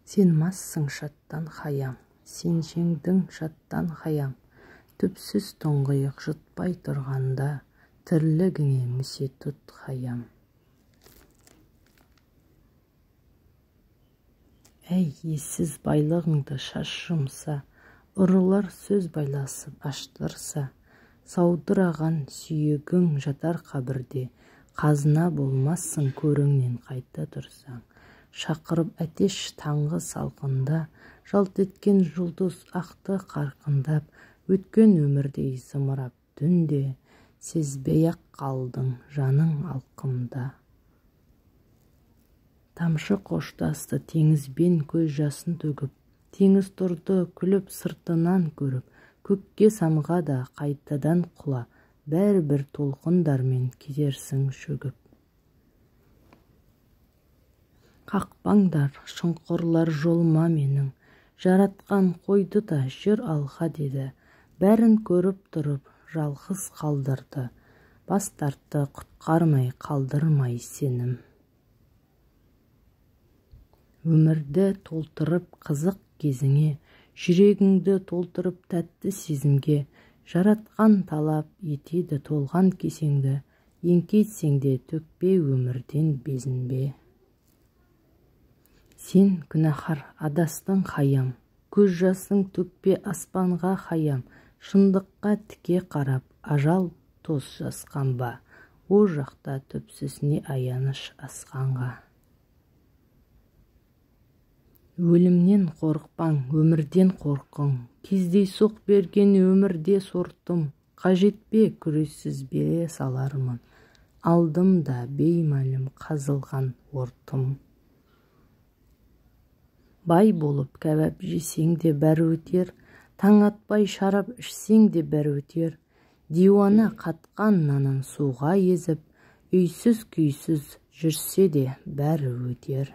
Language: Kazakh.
Сен массың шаттан, Хаям, сен жеңдің шаттан, Хаям. Түпсіз тұңғиық жұтпай тұрғанда, тірлігіңе місе тұт, Хаям. Әй, ессіз байлығыңды шаш жұмса, ұрылар сөз байласып аштырса, саудыраған сүйегің жатар қабірде, қазына болмассың көріңнен қайта тұрсаң. Шақырып әтеш таңғы салқында, жалт еткен жұлдыз ақты қарқындап, өткен өмірдей зымырап түнде, сезбей-ақ қалдың жаның алқымда. Тамшы қоштасты теңізбен көз жасын төгіп, теңіз тұрды күліп сыртынан көріп, көкке самға да қайтадан құла, бәрібір толқындармен кетерсің шөгіп. Қақпаңдар, шұңқырлар жолыма менің, жаратқан қойды да жүр алға деді, бәрін көріп тұрып жалғыз қалдырды, бас тартты құтқармай қалдырмай сенім. Өмірді толтырып қызық кезіңе, жүрегіңді толтырып тәтті сезімге, жаратқан талап етеді толған кесеңді, еңкейтсең де төкпе өмірден безінбе. Сен күнәһар адастың, Хаям, көз жасың төкпе аспанға, Хаям, шындыққа тіке қарап ажал тос жасқанба, о жақта түпсіз не аяныш асқанға. Өлімнен қорықпаң, өмірден қорқың, кездейсоқ берген өмірде сортым, қажет пе күрессіз бере салармын, алдым да беймәлім қазылған ортым. Бай болып кәбап жесең де бәрі өтер, таң атпай шарап ішсең де бәрі өтер, диуана қатқан нанын суға езіп, үйсіз күйсіз жүрсе де бәрі өтер.